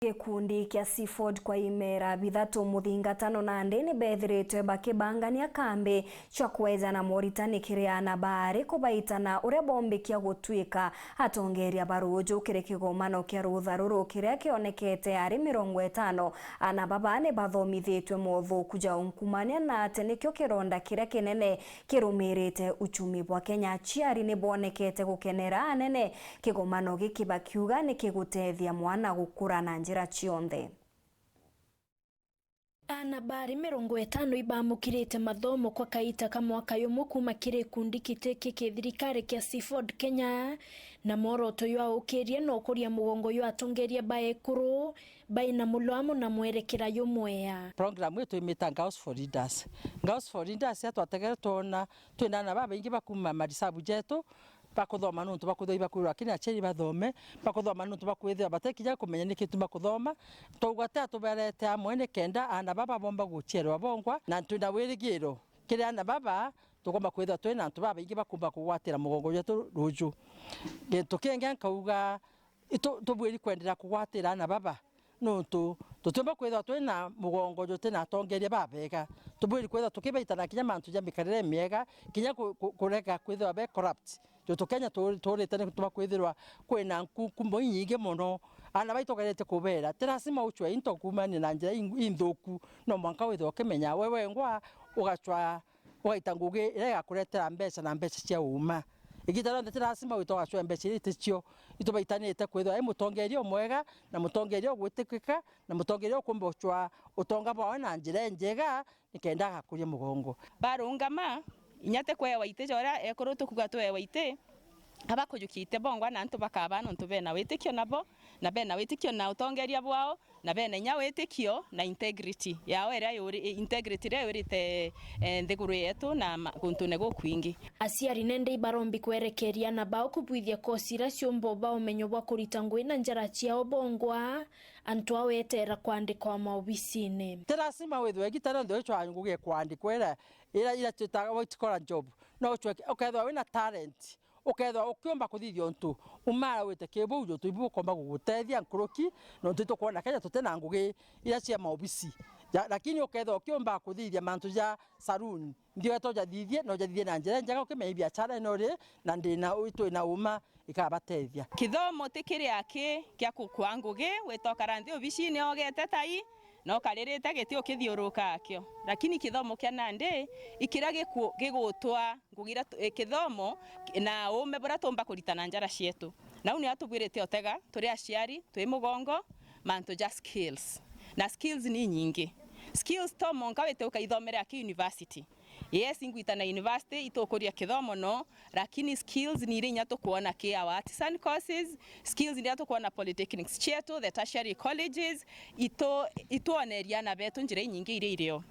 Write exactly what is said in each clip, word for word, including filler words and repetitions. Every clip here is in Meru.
Gikundi kia Seafood kwa imera bithatu muthingatano nandi ni beethiritwe bakibangania kambi cia kwejana moritani kiri aana baari kubaitana uria boombikia gutwika atongeria ba ruuju kiri kigomano kia rutha ruru kiria kionekete ari mirongo itano. Aana baba ni bathomithitue mothuku ja unkumania na ati nikio kironda kiria kinene kirumirite uchumi bwa Kenya. Aciari ni boonekete gukenera anene kigomano giki bakiuga ni kigutethia mwana gukura na njira cionthe. Aana baari mirongo itano ibamukirite mathomo kwa kaita ka mwaka yumwe kuuma kiri gikundi giti ki kithirikari kia Seafood Kenya, na mworoto jwa ukiria na ukuria mugongo jwa atongeria ba ekuru baina mulwamo na mwerekera jumwea. Program ii twimita Girls for Leaders. Girls for Leaders ya twategere twona twina aana babaingi ba kuuma marisabu jetu, bakuthoma nontu bakwithirwa ibakwirwa akina aciari bathome, bakuthoma nontu bakwithirwa bate kinya kumenya niki tu bakuthoma. Twauga tia tuberete amwe nikenda aana baba bomba guciarwa bongwa, na twina wirigiro kiri aana baba tukomba kwithirwa twina antu babaingi bakumba kugwatira mugongo jwetu ruju. Gintu kingi nkauga, itu-, tubwiri kwenderea kugwatira aana baba, nontu tutiumba kwithirwa twina mugongo jutina atongeria babega. Tubwiri kwithirwa tukibaitana kinya mantu ja mikarire miega, kinya ku-, ku-, kurega kwithirwa be corrupt. Juntu Kenya tu-, tuurite ni gutuma kwithirwa kwina nkunkumo inyingi mono. Aana baitu tugerete kubera, ti lazima ucwe into kuumania na njira in-, inthuku. No mwanka withirwe ukimenya we wengwa ugacwa ugaita ngugi iria igakuretera mbeca na mbeca cia uuma. Igita rionthe ti lazima wite ugacwa mbeca iria iticio. Itubaitanite kwithirwa i mutongeria umwega na mutongeria ugwitikika na mutongeria ukumba ucwa utonga bwawe na njira injega nikenda agakuria mugongo. Barungama, inya ti kwewa iti ja uria ekuru tukuga twewa iti, abakujukia iti bongwa na antu bakabaa nontu bena witikio nabo, na bena witikio na utongeria bwao, na bena inya witikio na integrity yao iria yuri-, integrity iria yurite, eh, nthiguru yetu na ma-, guntune gukwingi. Aciari nende ibarombi kwerekeria aana bao kubwithia kosi iria ciumba uba umenyo bwa kurita ngugi na njara ciao bongwa, antu ao eteera kwandikwa maobisine. Ti lazima withwe igita rionthe wicwa ngugi kwandikwa iria, iria, iria twitaga white collar job. No ucwe, ukethwa wina talent, ukethwa ukiumba kuthithia untu, umara wite ki buu, juntu ibu ukomba gugutethia nkuruki, nontu itukwona Kenya tutina ngugi iria cia maobisi. Ja, lakini ukethwa ukiumba kuthithia mantu ja saloon, ndio eto jathithie, no jathithie na njira njega, ukimenya biashara ino ri, na ndina, twina uma ikabatethia. Kithomo ti kiria ki kia kukua ngugi, wita ukara nthi obisine ogete tai, na ukaririte giti ukithiuruka akio. Lakini kithomo kia nandi, ikiria giku-, gigutwa ngugi iria tu-, eh, kithomo na uume buria tuumba kurita na njara cietu. Nau nio atubwirite utega, turi aciari, twi mugongo, mantu ja skills. Na skills ni nyingi. Skills to monka wite ukaithomere aki university. Yes, ingwita na university, itukuria kithomo no, lakini skills ni iria inya tukwona ki our artisan courses, skills ni iria tukwona polytechnics cietu, the tertiary colleges, itu-, itwoneria aana betu njira inyingi iria irio.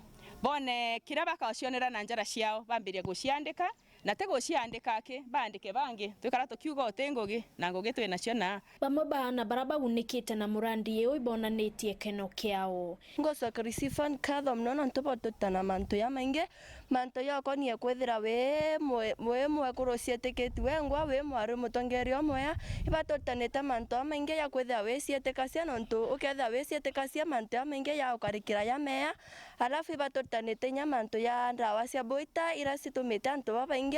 Bone kiria bakacionera na njara ciao, bambiria guciandika, na ti guciandika aki, baandike bangi, twikara tukiuga uti ngugi, na ngugi twinacio na. Bamwe ba aana baria bagunikite na murandi uyu ibonanitie keno kiao. Ngocwa Christopher nkatho mono nontu bwa tutana mantu jamaingi, mantu jakonie kwithira wi mwe-, wi mwekuru uciitikiti wengwa, wi mwari mutongeria umwea, ibatutanite mantu jamaingi ja kwithira wiciitikacia, nontu ukethira wiciitikacia mantu jamaingi ja gukarikira jamea, alafu ibatutanite inya mantu ja ndawa cia bwita iria citumite antu babaingi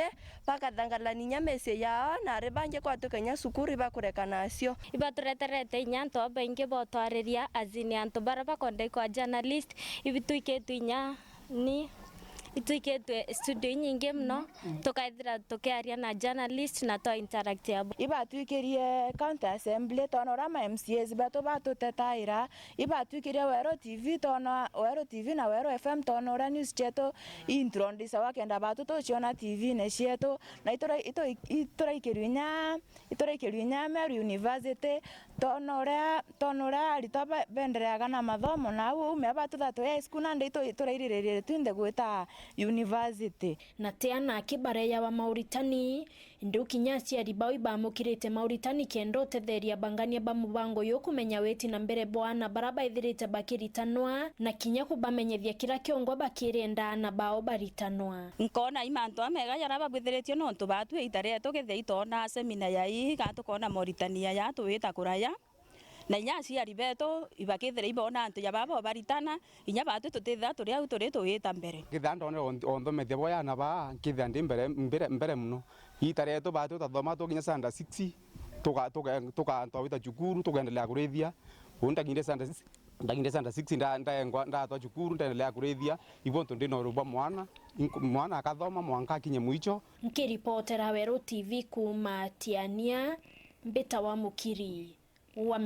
bakathangalania inya micii yao, na ari bangi kwatuka inya cukuru ibakureka nacio. Ibatureterete inya antu babaingi botwariria, as in antu baria bakwenda ikwa journalist, ibitwikitwe inya ni itwikitwe studio inyingi mono, tukaithira tukiaria na journalist na twa interact abo. Ibatwikirie county assembly, twona uria ma M C As betu batutetaira, ibatwikirie Weru T V, twona Weru T V na Weru F M, twona uria news cietu introducewa kenda batu tuciona T V-ini cietu, na itura-, itu-, ituraikirwe inya, ituraikirwe inya Meru University, twona uria, twona uria aritwa ba-, bendereaga na mathomo, na au aume aba tuthatu high school, nandi itu-, iturairiririe twinthe gwita university. Na ti ana aki bareejawa mauritani, indi ukinya aciari bao ibamukirite mauritani kenda utetheria bangania ba mubango uyu kumenya witi na mbere bwa aana baria baithirite bakiritanwa, na kinya kubamenyethia kiria kiongwa bakirenda aana bao baritanwa. Nkona i mantu amega jaria babwithiritue nontu batu ita rietu kethira itona semina ya ii, kana tukona moritani ya ya tuwita kuraya. Na inya aciari betu ibakithira ibona antu ja baba obaritana, inya batu tutithira turi au turi tuita mbere. Kithira ndonere onthomethia boya na baa, nkithira ndi mbere, mbere, mbere muno. Ita rietu batu tutathoma tukinya standard six, tuka, tuka, tuka, twawita cukuru, tukaendelea kurithia. Uu ndaginde standard six, ndaginde standard six, nda, ndaengwa, ndatwa cukuru, ndaendelea kurithia. Ibo ntu ndina uruu bwa mwana, ink-, mwana akathoma mwanka akinye mwicho. Nkiripotera Weru T V kuuma Tiania, mbita wa Mukiri wa